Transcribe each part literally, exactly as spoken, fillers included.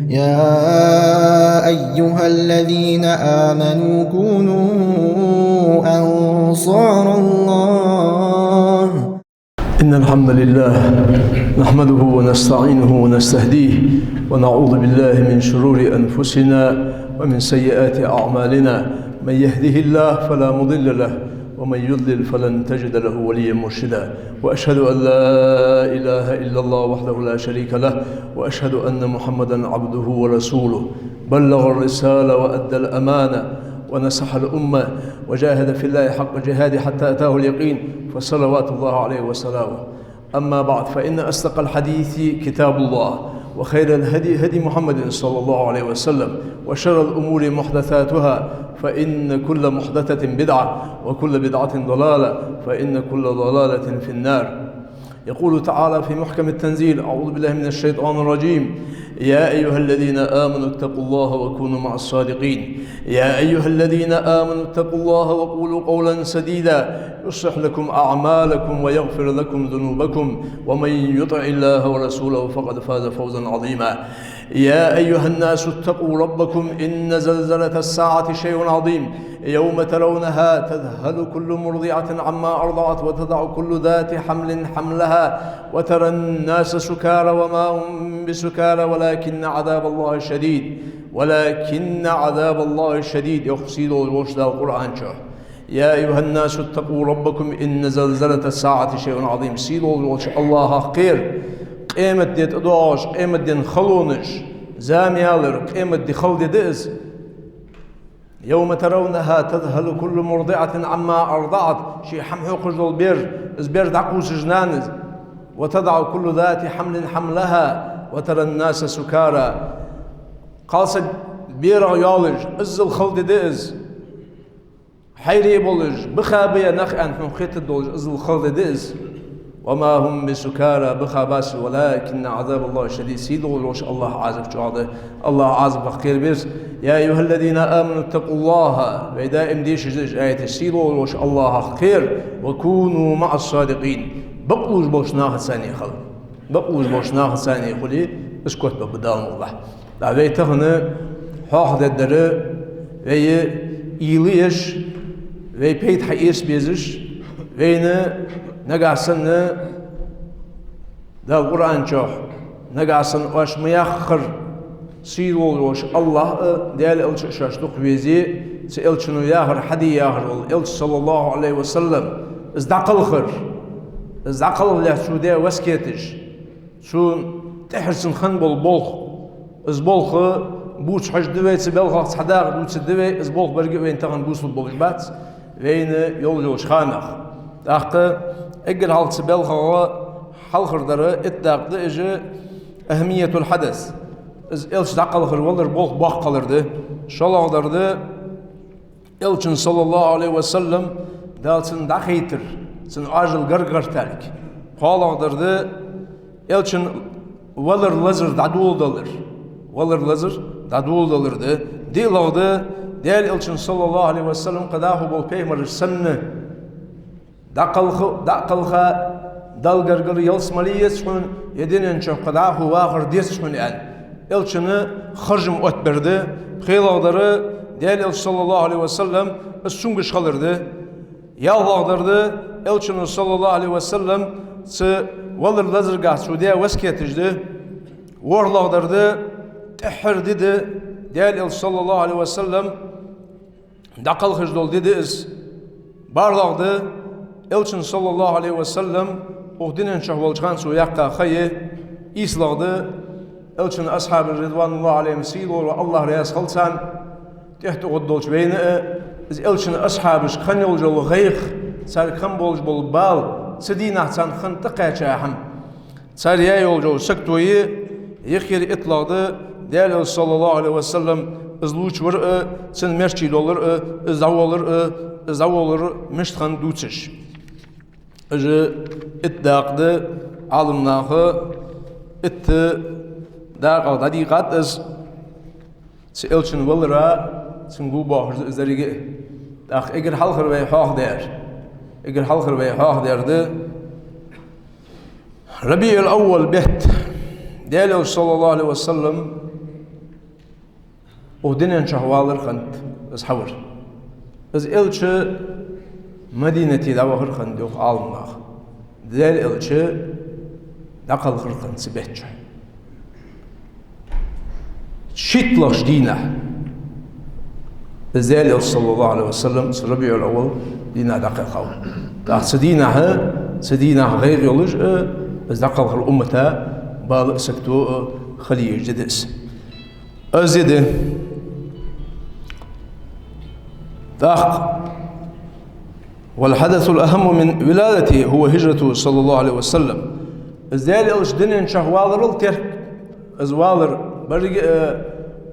يا أيها الذين آمنوا كونوا أنصار الله. إن الحمد لله نحمده ونستعينه ونستهديه، ونعوذ بالله من شرور أنفسنا ومن سيئات أعمالنا. من يهده الله فلا مضل له، ومن يضلل فلن تجد له وليا مرشدا. وأشهد أن لا إله إلا الله وحده لا شريك له، وأشهد أن محمدا عبده ورسوله، بلغ الرسالة وأدى الأمانة ونصح الأمة وجاهد في الله حق جهاده حتى أتاه اليقين، فصلوات الله عليه وسلامه. أما بعد، فإن أصدق الحديث كتاب الله، وخير الهدي هدي محمد صلى الله عليه وسلم، وشر الأمور محدثاتها، فإن كل محدثة بدعة، وكل بدعة ضلالة، فإن كل ضلالة في النار. يقول تعالى في محكم التنزيل: أعوذ بالله من الشيطان الرجيم. يا أيها الذين آمنوا اتقوا الله وكونوا مع الصادقين. يا أيها الذين آمنوا اتقوا الله وقولوا قولا سديدا يصلح لكم أعمالكم ويغفر لكم ذنوبكم ومن يطع الله ورسوله فقد فاز فوزا عظيما. يا أيها الناس اتقوا ربكم إن زلزلة الساعة شيء عظيم. يوم ترونها تذهل كل مرضعة عما أرضعت وتضع كل ذات حمل حملها وترى الناس سكارى وما هم بسكارى ولكن عذاب الله شديد. ولكن عذاب الله شديد. Йоах сийдолча Дала Къуръан чу. يا أيها الناس اتقوا ربكم إن زلزلة الساعة شيء عظيم. Сийдолча АллахӀах кхера. Къематди тӀадоагӀаш, къематден халонаш, зама ялар, къематди хала ди да из. يوم ترونها تذهل كل مرضعة عما أرضعت. Ший хӀама хьокхаш дола бер, из бер дӀакхувсаш нанас. وتضع كل ذات حمل حملها وترى الناس سكارى. Кхалсаг берах йоалаш, иззал хала ди да из. Хьайре болаш, баха ба е нах аьнна хьона хетаргдолаш, иззал хала ди да из. وما هم بسكارى, баха бац уж, ولكن عذاب الله شديد, сийдолча АллахӀа Ӏазап чӀоагӀа да. АллахӀа Ӏазапах кхерабе вай. يا أيها الذين آمنوا اتقوا الله, вай даим дешаш да уж аяташ, сийдолча АллахӀах кхера, وكونوا مع الصادقين, бакълувш болча нахаца цхьана хила. Бакълувш болча нахаца цхьана хуле, из котбергба Дала мукъалахь. ТӀаккха вай тахан хьоахадергдар, вай уйла еш, вай пайда хьаэца безаш, вайна нагахьа санна Дала Къуръан чу, нагахьа санна оаш ма яххара, сийдолаш АллахӀ а, Даьла Элча а шоаш дукха везе, цу Элчано яхар хьаде яхаш вола Элча, صلى الله عليه وسلم, из дӀакхалхар, из дӀакхалхалехь цо даь васкеташ, цун тӀехьара цун хинна бола болх. Из болх бувца хьожаргда вай, цу балхах цхьа дакъа дувцаргда вай, из болх беррига а вайна тахан бувцалургболаш бац вайна йолаш йолча ханах. ТӀаккха эггара хьалха цу балхах хьалхардар, итт дакъа да уж, أهمية الحدث. Из Элча дӀакхалхар, валар, болх боккха хилар да. ШоллагӀдар да, Элчан, صلى الله عليه وسلم, Дала цунна дӀахайтар, цун Ӏоажал гаргагӀерталга. КхоалагӀдар да Элчан валар-лазар дӀадоладалар. Валар-лазар дӀадоладалар да. ДиълагӀа да Даьла Элчан, صلى الله عليه وسلم, кхы дӀахо бола пайхамараш санна, дӀакхалха, дӀакхалха, Далла гаргара ялсмале еза хьона, е дунен чу кхы дӀахо вахар деза хьона аьнна, Элчана харжам оттабар да. ПхелагӀдар, Даьла Элча, صلى الله عليه وسلم, из цунгаш хилар да. ЯлхлагӀдар да Элчано, صلى الله عليه وسلم, цу валар-лазаргахьа цо даь васкеташ да. ВорхӀлагӀдар да тӀеххьара ди да, Даьла Элча, صلى الله عليه وسلم, дӀакхалхаш дола ди да из. БархӀлагӀа да Элчан, صلى الله عليه وسلم, укх дунен чу волча хана цо яьккха ха я. ИйслагӀа да Элчан асхьабаш, رضوان الله عليهم, сийдолча АллахӀ раьза хилва царна, тӀехьа тӀагӀоргдолча вайна а, из Элчан асхьабашка хинна йолаш йола гӀайгӀа, царга хинна болаш бола бала, цу дийнахьа царна хинна тӀакхаьча хӀама. Цар яь йолаш йола сагото я. ЙиххӀера, итталагӀа да Даьла Элча, صلى الله عليه وسلم, из лувчавар а, цун мерчи долар а, из дӀаволлар а, из дӀаволлар мишта хиннад дувцаш. Уж итт дакъа да, Ӏаламнаха итт дакъах дӀадийкъад из. Цу Элчан валара, цун гулбоахаш да из деррига а. ТӀаккха эггара хьалхара вай хьоахадаьр, эггара хьалхара вай хьоахадаьр да РабиӀул-Аввал бетта Даьла Элча, صلى الله عليه وسلم, Укх дунен чу валар хиннад из хьавар. Из Элча Мадинате дӀавахар хиннад, йоах Ӏаламнаха. Даьла Элча дӀакхалхар хиннад цу бетта чу. ШийтталагӀча дийнахьа из Даьла Элча, саллаллахӀу Ӏалайхи ва саллам, цу РабиӀул-Аввал дийнахьа дӀакхелхав. ТӀаккха цу дийнахьа, цу дийнахьа гӀайгӀа йолаш а, из дӀакхалхар уммата бала а, сагото а хила езаш ди да из. Из ди да. ТӀаккха: «والحدث الأهم من ولادته هو هجرته صلى الله عليه وسلم». Из Даьла Элча дунен чу валарал терк, из валар беррига а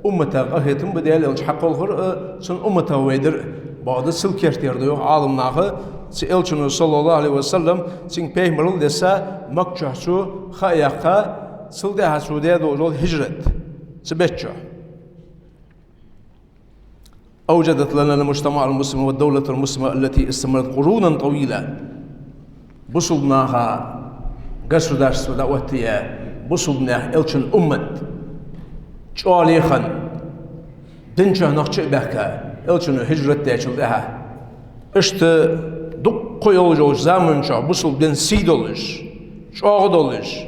уммата къахетам ба, Даьла Элча хьакхалхар а, цун уммата вайдар а. Бакъда цул керттера да, йоах Ӏаламнаха, цу Элчано, саллаллахӀу Ӏалайхи ва саллам, цунга пайхамарал десса, Макка чу цо ха яьккха, цул тӀехьа цо даь дола хӀижрат цу бетта чу. «أوجدت لنا المجتمع المسلم والدولة المسلمة التي استمرت قرونا طويلة». Бусалба наха государство дӀаоттаяь, бусалба наьха, Элчан уммат чӀоагӀа леханна, дин чу нах чу а баьхка, Элчано хӀижрат даьчул тӀехьа. Иштта дукха йолаш йолча заман чу бусалба дин сий долаш, чӀоагӀа долаш,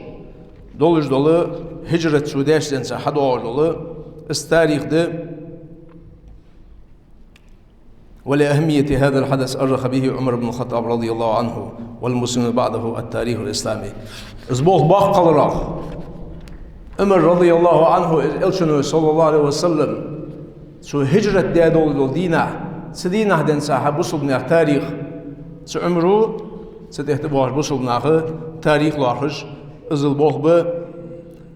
долаш дола хӀижрат цо даьча денца хьадоагӀаш дола из тарих да. «ولأهمية هذا الحدث أرخ به عمر بن الخطاب رضي الله عنه والمسلمون بعده التاريخ الإسلامي». Из болх боккха хиларах, Ӏумар, радияллахӀу Ӏанху, из Элчано, саллаллахӀу Ӏалайхи ва саллам, цо хӀижрат даь дола дийнахьа, цу дийнахьа денз хьа бусалба наьха тарих, цу Ӏумара, цу тӀехьа тӀабоагӀача бусалба наха тарих лоархӀаш, иззал болх ба.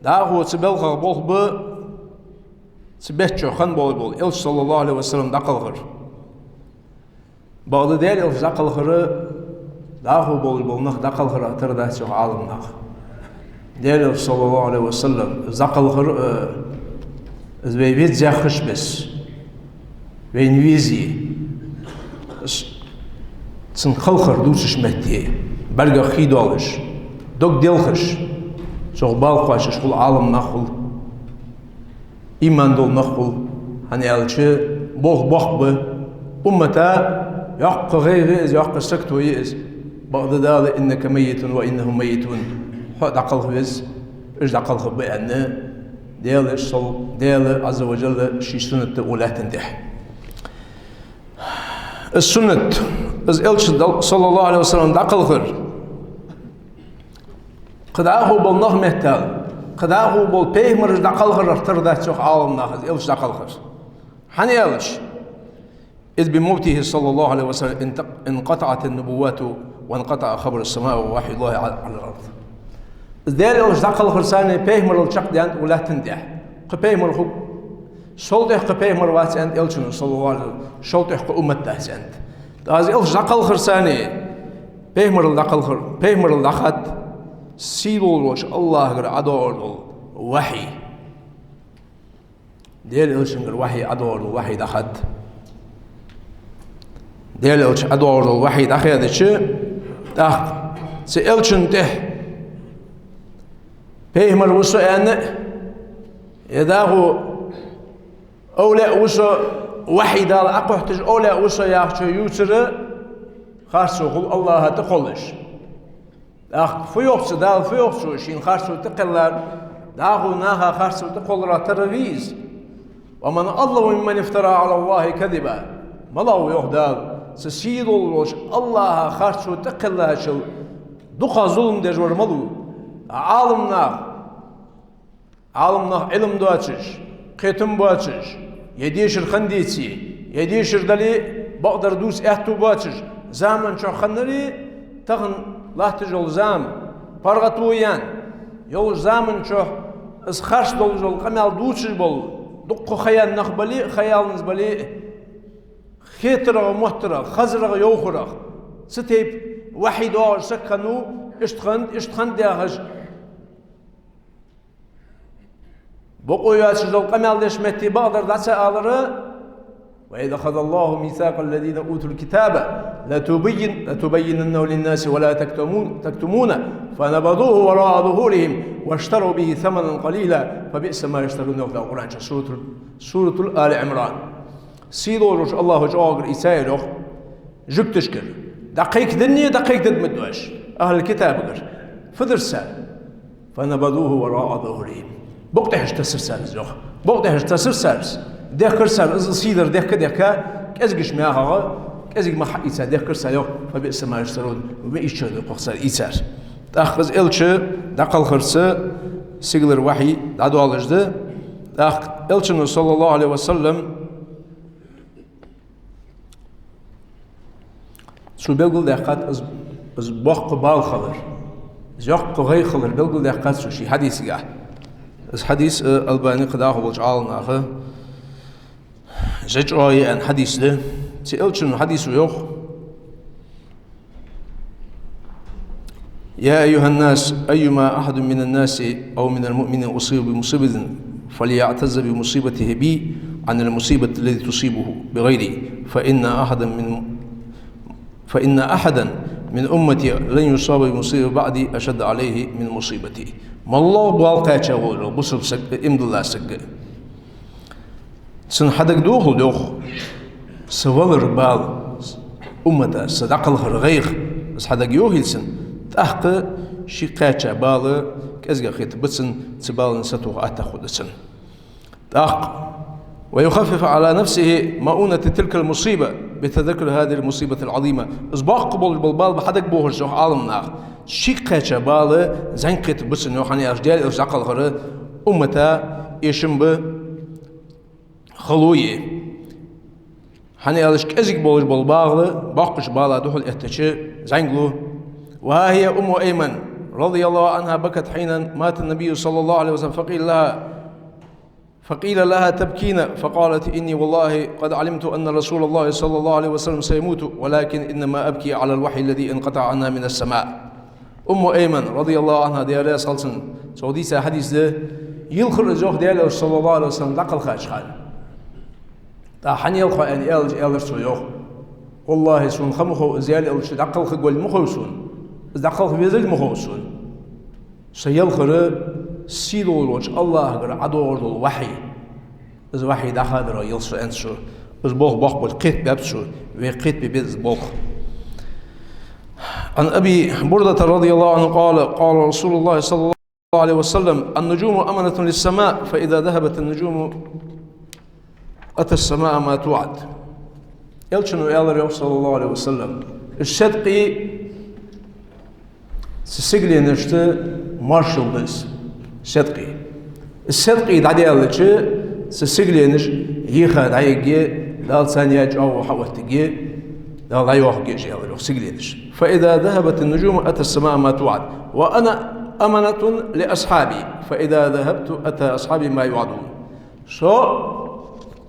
ДӀахо цу балхах болх ба цу бетта чу хинна болаш бола Элча, саллаллахӀу Ӏалайхи ва саллам, дӀакхалхар. Бакъда Даьла Элча дӀакхалхар дӀахо болаш бола нах дӀакхалхарах тара дац, йоах Ӏаламнаха. Даьла Элча, саллаллахӀу Ӏалайхи ва саллам, из дӀакхалхар, э, из вай веза яхаш бесса, вайна везий. С-, цун кхалхар дувцаш метте, бӀаргах хий доалаш, дог делхаш, цох бала кхоачаш хул Ӏаламнах, хул иман дола нах, хул. ХӀана аьлча, болх боккха ба. Уммата йоккха гӀайгӀа я из, йоккха сагото я из. Бакъда Дала: «إنك ميت وإنهم ميتون». Хьо дӀакхалха веза, уж дӀакхалхаргба аьнна, Даьла, сол-, Даьла Ӏазза ва Джалла ший суннат да укх лаьттан тӀа. Из суннат, из Элча, саллаллахӀу Ӏалайхи ва саллам, дӀакхалхар, кхы дӀахо бола нах меттел, кхы дӀахо бола пайхамараш дӀакхалхарах тара дац, йоах Ӏаламнаха, из Элча дӀакхалхар. ХӀана аьлча: «إذ بموته صلى الله عليه وسلم انت-، انقطعت النبوات وانقطع خبر السماء ووحي الله على، على الأرض». Из Даьла Элча дӀакхалхарца пайхамарал чакхдаьннад укх лаьттан тӀа. Кхы пайхамар хургва. Сол тӀех кхы пайхамар вац аьннад Элчано, саллаллахӀу Ӏалайхи ва саллам, сол тӀех кхы уммат дац аьннад. ТӀаккха из Элча дӀакхалхарца пайхамарал дӀакхалхар, пайхамарал дӀахад сий долаш волча АллахӀагара ӀодоагӀаш дола вахьий. Даьла Элчангара вахьий ӀодоагӀаш дола вахьий дӀахад. Даьла Элча ӀодоагӀаш дола вахьий дӀахаьдача, тӀаккха цу Элчан тӀа пайхамар ва со аьнна, е дӀахо овлияъ ва со, вахьий Дала Ӏокхоьттача овлияъ ва со яхачо ювцар харцо хул АллахӀа тӀакхоллаш. ТӀаккха фу йоах цо, Дала фу йоах цо, шийна харцо тӀакхеллар, дӀахо наха харцо тӀакхолларах тара вий из? «ومن أظلم ممن افترى على الله كذبا». МалагӀа ва, йоах Дала, цу сий долаш волча АллахӀа харцо тӀакхеллачул дукхагӀа зулам деш вар малув? Ӏаламнах, Ӏаламнах, Ӏилма доацаш, кхетам боацаш, е дешар хинна деце, е дешар дале, бакъдар дувца аьттув боацаш, заман чухь хиннарий, тахан латташ йола зама, паргӀато яьнна йолча заман чухь из харц долаш дола къамаьл дувцаш бола дуккха ха яьнна нах бале а, ха ялланза бале а, хетарах, моттарах, хазарах, йовхарах цу тайпа вахьий доагӀаш саг хиннав, иштта хиннад, иштта хиннад яхаш, бокъо йоацаш дола къамаьл деш метте бакъдар дӀа ца алар: «وإذ أخذ الله ميثاق الذين أوتوا الكتاب لتبين-، لتبيننه للناس ولا تكتمون-، تكتمونه، فنبذوه وراء ظهورهم واشتروا به ثمنا قليلا، فبئس ما يشترون. Йоах Дала Къуръан чу, суратул, суратул Али Ӏимран. Сийдолча Аллахӏо чӀоагӀагӀа ийцар, йоах, жугташкара. ДӀакхайкаденна, дӀакхайкадергда ма дий оаш, ахӀлул-китабагара. Фу дир цар? فنبذوه وراء ظهورهم. Букъа тӀехьашка тессар цар из, йоах. Букъа тӀехьашка тессар цар из. Дехкар цар из, сийдар дехка-дехка, кӀезигача мехах, кӀезига мах хьаийца дехкар цар, йоах. فبئس ما يشترون. Ма ийцачох да-кх цар ийцар. ТӀаккха из Элча дӀакхалхарца сигалара вахьи дӀадоалаш да. ТӀаккха Элчано, صلى الله عليه وسلم, цо белгалдаьккхад из, из боккха бала хилар, из йоккха гӀайгӀа хилар белгалдаьккхад цо ший хьадисагахь. Из хьадис, э, Албани, кхы дӀахо болча Ӏаламнаха, жечӀо яьнна хьадис да. Цу Элчано хьадисо йоах: يا أيها الناس، أيما أحد من الناس أو من المؤمنين أصيب بمصيبة فليعتذر بمصيبته بي عن المصيبة التي تصيبه بغيري، فإن أحدا من، فإن أحدا من أمتي لن يصاب بمصيبة بعدي أشد عليه من مصيبتي. МоллагӀа бала кхаьча волча бусалба сага, иман дилла сага, цун хьадагадохалда, йоах, са валара бала, уммата са дӀакхалхара гӀайгӀа, из хьадагайохийла цун, тӀаккха шийга кхаьча бала кӀезигагӀа хетаргба цунна, цу баланна сатоха атта хургда цунна. ТӀаккха: ويخفف على نفسه مؤونة تلك المصيبة بتذكر هذه المصيبة العظيمة. Из боккха болаш бола бала хьадагабохарца, йоах Ӏаламнаха, шийга кхаьча бала зӀамига хетаргба цунна, йоах, хӀана аьлча Даьла Элча дӀакхалхар уммата эшам ба, хало я. ХӀана аьлча кӀезига болаш бола бала боккхача бала духьал эттача зӀамига лу. وها هي أم أيمن رضي الله عنها بكت حين مات النبي صلى الله عليه وسلم، فقيل لها، فقيل لها تبكين؟ فقالت: إني والله قد علمت أن رسول الله صلى الله عليه وسلم سيموت، ولكن إنما أبكي على الوحي الذي انقطع عنا من السماء. Умму Айман, رضي الله عنها, Даьла раьза хилва цунна, цо дийца хьадис да, йилхар из, йоах, Даьла Элча, صلى الله عليه وسلم, дӀакхалхача хана. ТӀаккха хьанна йилхав аьнна аьлча, аьлар цо, йоах: والله, сона ха ма хов из Даьла Элча дӀакхалхаргволга ма хов сона, из дӀакхалха везалга ма хов сона. Со йилхар сийдолча Аллахӏагара ӀодоагӀаш дола вахьи. Из вахьи дӀахадарах йилхар со, аьннад цо. Из болх боккха болча кхетабаьб цо, вай кхетабе беза из болх. عن أبي بردة رضي الله عنه قال: قال رسول الله صلى الله عليه وسلم: النجوم أمانة للسماء، فإذا ذهبت النجوم أتى السماء ما توعد. Элчано аьлар, йоах, صلى الله عليه وسلم: из седкъий цу сигаленашта моаршал да из. Седкъий. Из седкъий дӀадаьлча, цу сигаленаш еха дӀайига, Дала царна яь чӀоагӀо хьаоттаргья, Дала дӀайоахаргья уж, аьлар, йоах, сигаленаш. فإذا ذهبت النجوم أتى السماء ما توعد. وأنا أمانة لأصحابي، فإذا ذهبت أتى أصحابي ما يوعدون. Со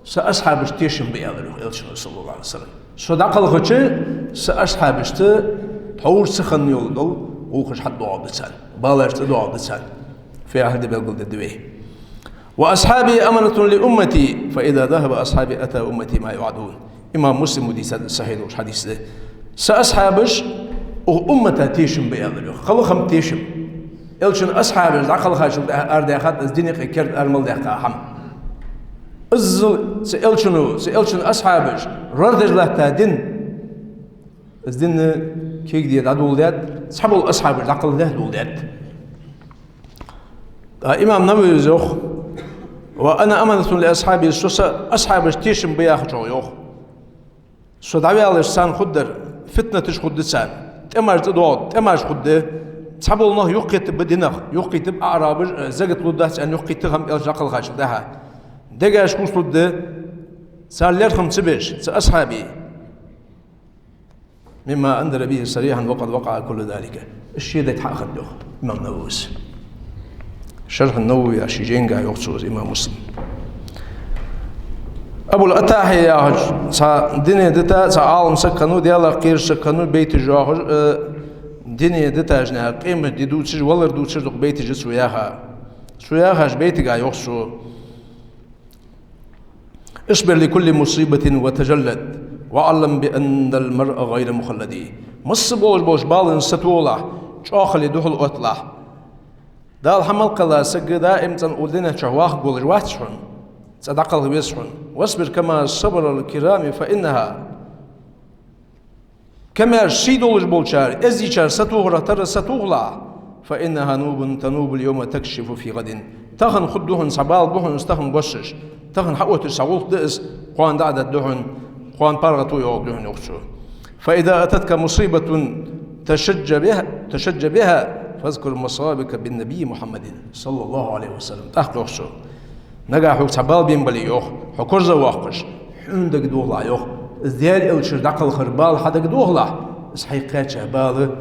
са асхьабашта тешам ба, аьлар, йоах, Элчано, صلى الله عليه وسلم. Со дӀакхалхача, са асхьабашта тхьовра ца хинна йола дола гӀулакхаш хьатӀадоагӀаргда царна, балаш тӀадоагӀаргда царна. Фу яхар да белгалдергда вай. وأصحابي أمانة لأمتي، فإذا ذهب أصحابي أتى أمتي ما يوعدون. Имам Муслима дийцад, сахьихь долаш хьадис да. Са асхьабаш укх уммата тешам ба, аьлар, йоах. Хала хам тешам. Элчан асхьабаш дӀакхалхачул тӀехьагӀа арадаьхад из дина юкъе керда ара мел даьккха хӀама. Иззал цу Элчано, цу Элчан асхьабаша лорадеш латта дин, из дин кегде дӀадоладаьд, цхьабола асхьабаш дӀакхалхадаь доладаьд. ТӀаккха имам Нававис йоах: وأنا أمانة لأصحابي, со са асхьабашта тешам ба яхачох, йоах. Со дӀаваьлча царна хургдар, фитнаташ хургда царна, тӀемаш тӀадоагӀа, тӀемаш хургда, цхьабола нах юхакхетаргба динах, юхакхийтаргба аӀрабаш, э, закат лургдац аьнна юхакхийтта хӀама Элча дӀакхалхачул тӀехьагӀа. Дегаш кхувсалургда, цар лерхӀам ца беш, цу асхьабий. مما أنذر به صريحا وقد وقع كل ذلك. Из ший дайта хьахиннад, йоах имам Нававис. Шархь ан-Нававе ший жайнга йоах цо из, имам Муслима. Абул-Аттахьи яхаш цхьа дине дита, цхьа Ӏалам саг хиннав, Даьлах кхераш саг хиннав, байташ йоахаш, э, дине дитача наха, къематди дувцаш, валар дувцаш дукха байташ я цо яха. Цо яхача байтага йоах цо: اصبر لكل مصيبة وتجلد، واعلم بأن المرء غير مخلد. Масса болаш болча баланна сатохалахь, чӀоагӀа хиле духьал отталахь. Дала хьа мел кхелла саг даим цӀена укх дунен чу вахаргволаш вац хьона, цӀа дӀакхалха веза хьона. واصبر كما صبر الكرام فإنها Камаьрша, сий долаш болчар, эздийчар сатохарах тара сатохалахь, فإنها نوب تنوب اليوم تكشف في غد. Тахан хургда хьона цхьа бала, ба хьона из тахан боссаш, тахан хьаотташ цхьа гӀулакх да из, кхоана дӀа а даргда хьона, кхоана паргӀато йоагӀаргда хьона, йоах цо. فإذا أتتك مصيبة تشج بها، تشج بها، فاذكر مصابك بالنبي محمد صلى الله عليه وسلم. ТӀаккха йоах цо: нагахь хьога цхьа бала бена бале, йоах, хьо корзагӀвоаккхаш, хьона дагадохалахь, йоах, из Даьла элчанара дӀакхелхар бала хьа дагадохалахь, из хьайга кхаьча бала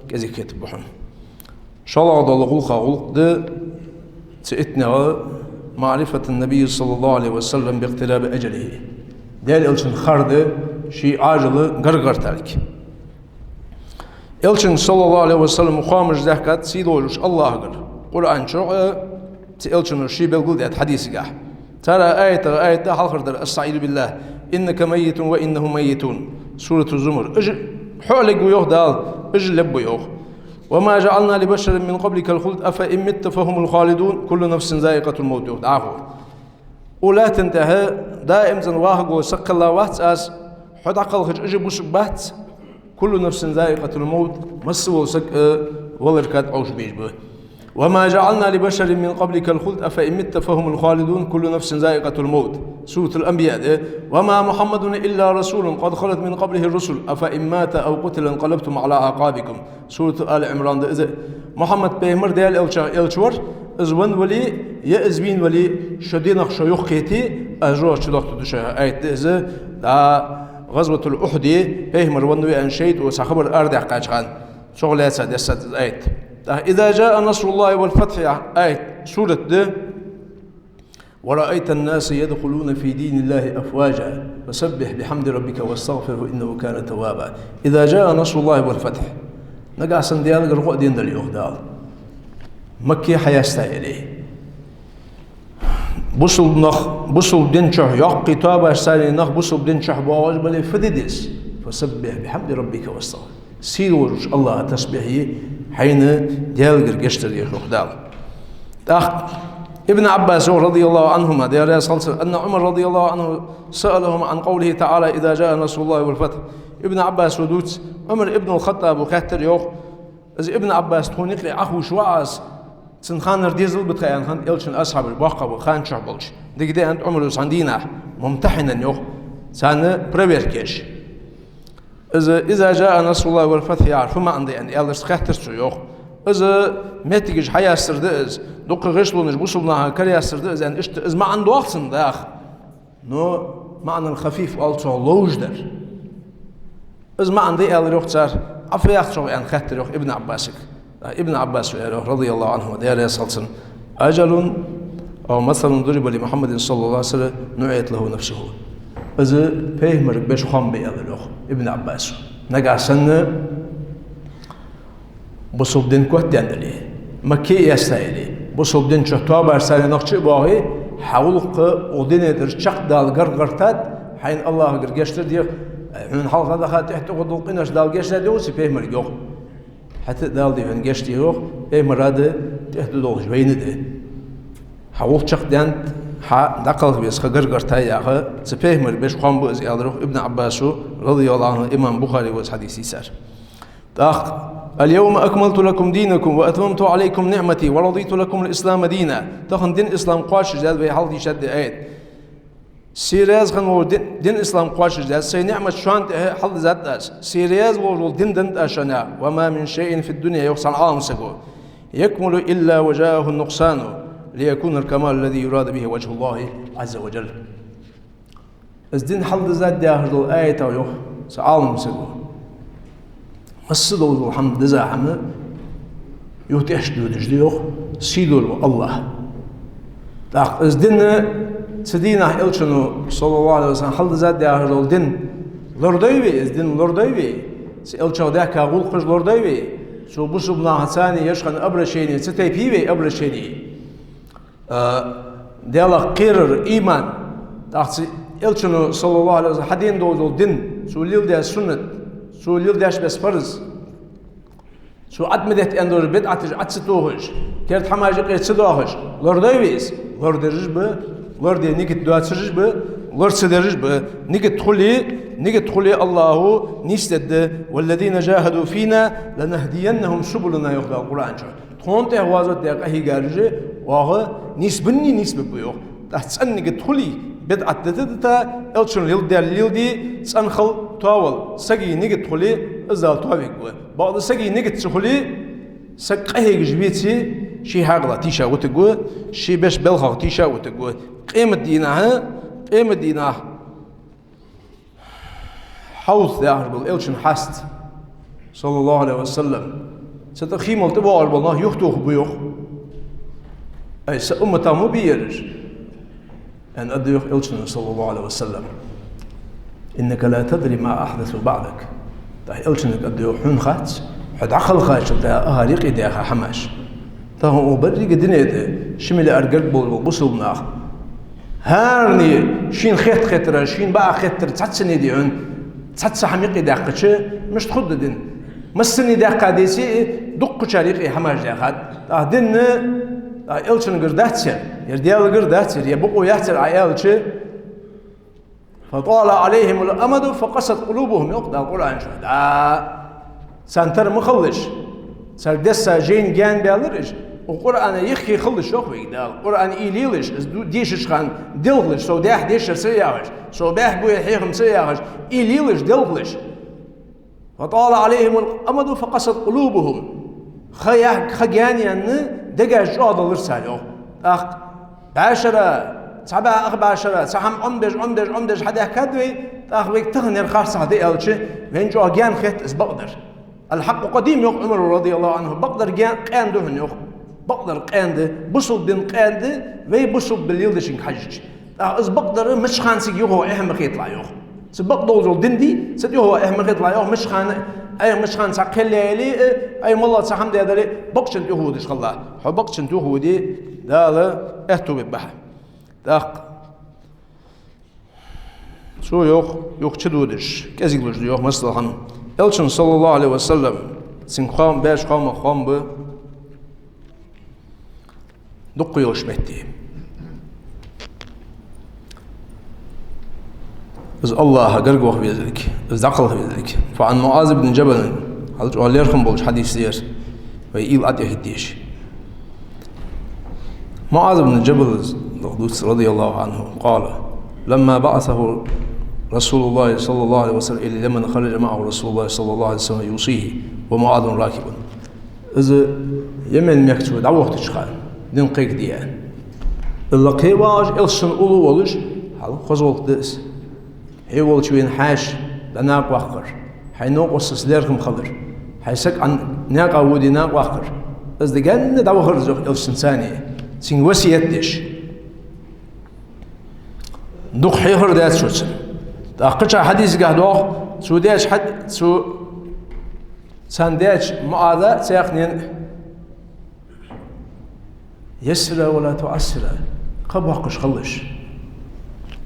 кӀезига хетаргба хьона. ШоллагӀа дола гӀулакхех гӀулакх да цу иттанех: معرفة النبي صلى الله عليه وسلم باقتراب أجله. Даьла элчан хар да ший Ӏажал гаргагӀерталга. Элчанга, صلى الله عليه وسلم, хоамаш даьхкад сий долаш волча АллахӀагара. Къуръан чу а цу элчано ше белгалдаьд хьадисагахь. Царех аятех аят да хьалхардар: أستعيذ بالله، إنك ميت وإنهم ميتون. Сурату Зумар. Уж, хьо а лергва, йоах Дала, уж а лергба, йоах. وما جعلنا لبشر من قبلك الخلد أفإن مت فهم الخالدون كل نفس ذائقة الموت, йоах дӀахо. Укх лаьттан тӀа даим цӀена вахаргволаш саг кхелла вац аз, хьо дӀакхалхача уж а бусаргбац. كل نفس ذائقة الموت, масса вола саг а валарга тӀа Ӏовша безаш ба. وما جعلنا لبشر من قبلك الخلد أفإن مت فهم الخالدون كل نفس ذائقة الموت. Суратул Анбияъ да. وما محمد إلا رسول قد خلت من قبله الرسل أفإن مات أو قتل انقلبتم على أعقابكم. Сурату Али Ӏимран да из. Мухьаммад пайхамар Даьла элчех элча вар, из венна вале, е из вийна вале, шо динах шо юхакхете, аз жоьжахате чудахийтаргда шо, аят да из. ДӀа ГӀазватул Ухьуде пайхамар венна ва аьнна шайтӀо цхьа хабар арадаьккхача хана, цох лаьца дессад из аят. ТӀаккха إذا جاء نصر الله والفتح яха аят, сурат да. ورأيت الناس يدخلون في دين الله أفواجا فسبح بحمد ربك واستغفره إنه كان توابا. إذا جاء نصر الله والفتح. Нагахь санна Даьлагара гӀо а денна дале, йоах Дала, Макка хьаяьстаяле, бусалба нах бусалба дина чу, йоккхий тоабаш царна нах бусалба дина чу боагӀаш бале, фу де деза? فسبح بحمد ربك واستغفره. Сий долаш волча АллахӀа тасбихь е, хьайна Даьлагара гешт дар де, йоах Дала. ТӀаккха Ибн Ӏаббаса йоах, رضي الله عنهما, Даьла раьза хилва цунна, أن عمر رضي الله عنه سألهم عن قوله تعالى إذا جاء نصر الله والفتح. Ибн Ӏаббаса дувц, Ӏумар ибн аль-ХаттӀаба хаьттар, йоах. Из Ибн Ӏаббас тхона юкъе Ӏохувш ва аз, цун ханара дезал ба тха аьнна хиннад элчан асхьабаш, боккхагӀбола, хана чу болча. Дика да аьннад Ӏумара цхьан дийнахьа, ممتحنا йоах, царна проверка еш. Из إذا جاء نصر الله والفتح яхар фу маӀан да аьнна аьлча, хаьттар цо, йоах. Из моттигаш хьаястар да из, дукха гӀишлонаш бусалба наха караястар да из аьнна, иштта из маӀан доагӀа цун, даха. Но маӀан аль-хафиф оал цох, ловш дар. Из маӀан да аьлар, йоах, цар. Ӏа фу йоах цох аьнна хаьттар, йоах, Ибн Ӏаббасага. Ибн Ӏаббаса аьлар, йоах, رضي الله عنهما, Даьла раьза хилва цунна: أجل أو مثل ضرب لمحمد صلى الله عليه وسلم نعيت له نفسه. Из пайхамарга беш хоам ба, аьлар, йоах, Ибн Ӏаббаса. Нагахь санна бусалба дин котдаьнна дале, Макка а яьстаяле, бусалба дина чу тоабаш царна нах чу а боагӀе, хьа гӀулакх укх дунен тӀара чакхдала гаргагӀертад, хьайна АллахӀагара гешт дар де, хьона хьалха даха тӀехьа тӀагӀоргдола къинош Дала гешт даь да вуси пайхамарга, йоах. ХӀаьта а Дала да хьона гешт де, йоах, пайхамара да, тӀехьа тӀадоагӀаш вайна да. Хьа гӀулакх чакхдаьннад, хьа дӀакхалха веза ха гаргагӀертай яха, цу пайхамарга беш хоам ба из, аьлар, йоах, Ибн Ӏаббаса, رضي الله عنه, имам Бухаре ва из хьадис дийцар. ТӀаккха: اليوم أكملت لكم دينكم وأتممت عليكم نعمتي ورضيت لكم الإسلام دينا. Тахан дин ислам кхоачашдаьд вай, хьалха дийшад из аят. Се раьза хинна вола дин, дин ислам кхоачашдаьд, сай ниӀмат шоана тӀа хьалдизад аз. Се раьза волаш вола дин деннад аз шоана. وما من شيء في الدنيا, йоах цхьан Ӏалам саго, يكمل إلا وجاءه النقصان ليكون الكمال الذي يراد به وجه الله عز وجل. Из дин хьалдизад яхаш дола аятах, йоах цу Ӏалам саго, масса долаш дола хӀама, диза хӀама юха тӀехьашка додаш да, йоах, сий долаш вола АллахӀ. ТӀаккха из дин цу дийнахьа элчано, صلى الله عليه وسلم, хьалдизад яхаш дола дин лорадой вай, из дин лорадой вай, цу элчах даьхка гӀулакхаш лорадой вай, цо бусалба нахаца еш хинна обращени, цу тайпа йий вай обращени? А, Даьлах кхерар, иман, тӀаккха цу Элчано, саллаллахӀу Ӏалайхи ва саллам, хьадена долаш дола дин, цо леладаь суннат, цо леладаьча беса фарз, цо Ӏад ма детта аьнна долаш бидӀаташ Ӏад ца тохаш, керда хӀамаш юкъе ца доахаш, лорадой вай из? Лорадераш ба, лораде нигат доацараш ба, лора ца дераш ба. Нигат хуле, нигат хуле АллахӀо нийсдергда: «والذين جاهدوا فينا لنهدينهم سبلنا», йоах Дала Къуръан чу. Тхона тӀехьа гӀазот даь къахьийгараш, оаха нийсбеннаб, нийсбергба, йоах. ТӀаккха цӀена нигат хуле, бидӀат дита а дита, Элчано леладаьр леладе, цӀена хила тоавала сага нигат хуле, из Дала тоавергва. Бакъда сага нигат ца хуле, саг къахьегаш веце, ший хьаькъала тийша вутаргва, ший беш балхах тийша вутаргва. Къематдийнахьа, къематдийнахьа Хьавз яхаш бола Элчан хьаст, саллаллахӀу Ӏалайхи ва саллам, цу тӀа хий мала тӀабоагӀаш бола нах юхатохаргба, йоах. Ай, са умматах ма бий ераш, аьнна, аргда, йоах, Элчано, саллаллахӀу Ӏалайхи ва саллам: «إنك لا تدري ما أحدثوا بعدك». ТӀаккха Элчанга аргда, йоах: «Хьона хац, хьо дӀакхалхачул тӀехьагӀа юкъедаьха хӀамаш. Тахан укх беррига дунен тӀа ши миллиард гарга болаш бола бусалба нах, хӀаране шийна хетта хетар, шийна бакъахьа хетар цхьацца а дий хьона, цхьацца хӀама юкъедаьккхача, мишта хургда дин? Массане даьккха деце а, дуккхачар юкъе хӀамаш даьхад». ТӀаккха дин, тӀаккха Элчангара дац ер, ер Даьлагара дац ер, ер бокъо яц ер Ӏа аьлча, «فطال عليهم الأمد فقست قلوبهم», йоах Дала Къуръан чу. Да, царна тара ма хилалаш, цар десса жайна гаьна баьлар уж, укх Къуръана йиххе хилалаш, йоах вайга Дала. Къуръан уйла елаш, из ду-, дешача хана делхалаш, сов даьхьа дешар ца яхаш, сов баьхьа бе хьехам ца яхаш, уйла елаш, делхалаш. «فطال عليهم الأمد فقست قلوبهم». Ха яхь-, ха гаьна яьнна, дегаш чӀоагӀа далар цар, йоах. ТӀаккха бӀаьшера, цхьа бӀаь ах бӀаьшера, цхьа хӀама Ӏомадеш, Ӏомадеш, Ӏомадеш хьадаьхкад вай, тӀаккха вайга тахан ер харцахьа да аьлча, вайна чӀоагӀа гаьна хет из бакъдар. «الحق قديم», йоах Ӏумара, радияллахӀу Ӏанху, бакъдар гаьн-, къаьна да хьона, йоах. Бакъдар къаьна да, бусалба дин къаьна да, вай бусалба дин леладечунга хьежача. ТӀаккха из бакъдар мича хана цига юха эхь ма хеталахь, йоах. Цу бакъдолча дина дий, цу тӀехьа эхь ма хеталахь, йоах, мича хана, Ӏайха мича хана цхьа кхел яь яле а, Ӏайха моллагӀа цхьа хӀама даь дале а, бакъчун тӀехьа водаш хила. Хьо бакъчун тӀехьа воде, Дала аьттув бергба хьа. ТӀаккха цо йоах, юха чудодаш, кӀезиглуш да, йоах, масала хӀама. Элчано, саллаллахӀу Ӏалайхи ва саллам, цунга хоам, баьча хоамах хоам ба дукха йолча метте. Из АллахӀа гарга ваха везалга, из дӀакхалха везалга. فعن معاذ بن جبل, хьал чӀоагӀа лерхӀам болча хьадисах да ер, вай уйла тӀехӀитта дезаш. МуӀаз ибн Джабал дувц, радияллахӀу Ӏанху, قال: لما بعثه رسول الله صلى الله عليه وسلم إلى اليمن خرج معه رسول الله صلى الله عليه وسلم يوصيه ومعاذ راكب. Из Йемен мехка цо дӀавохийтача хана, дин кхайкаде аьнна, из лакхе а вагӀаш, Элчан уллув а волаш, хьал хоза гӀулакх да из. Хье волча вена хьаьша дӀанакъаваккхар, хьай новкъостаца лерхӀам хилар, хьай саг Ӏа наькъа воде накъаваккхар. Из дӀагаьна дӀавахар из, йоах, Элчанца цхьана, цунга васкет деш. Дукха хьехар даьд цо цунна. ТӀаккха кхыча хьадисагахь доагӀа, цо даьча хьад-, цо царна даьча МуӀаза а, цхьаннена а: «يسرا ولا تعسرا». Кхаъ боаккхаш хилалаш.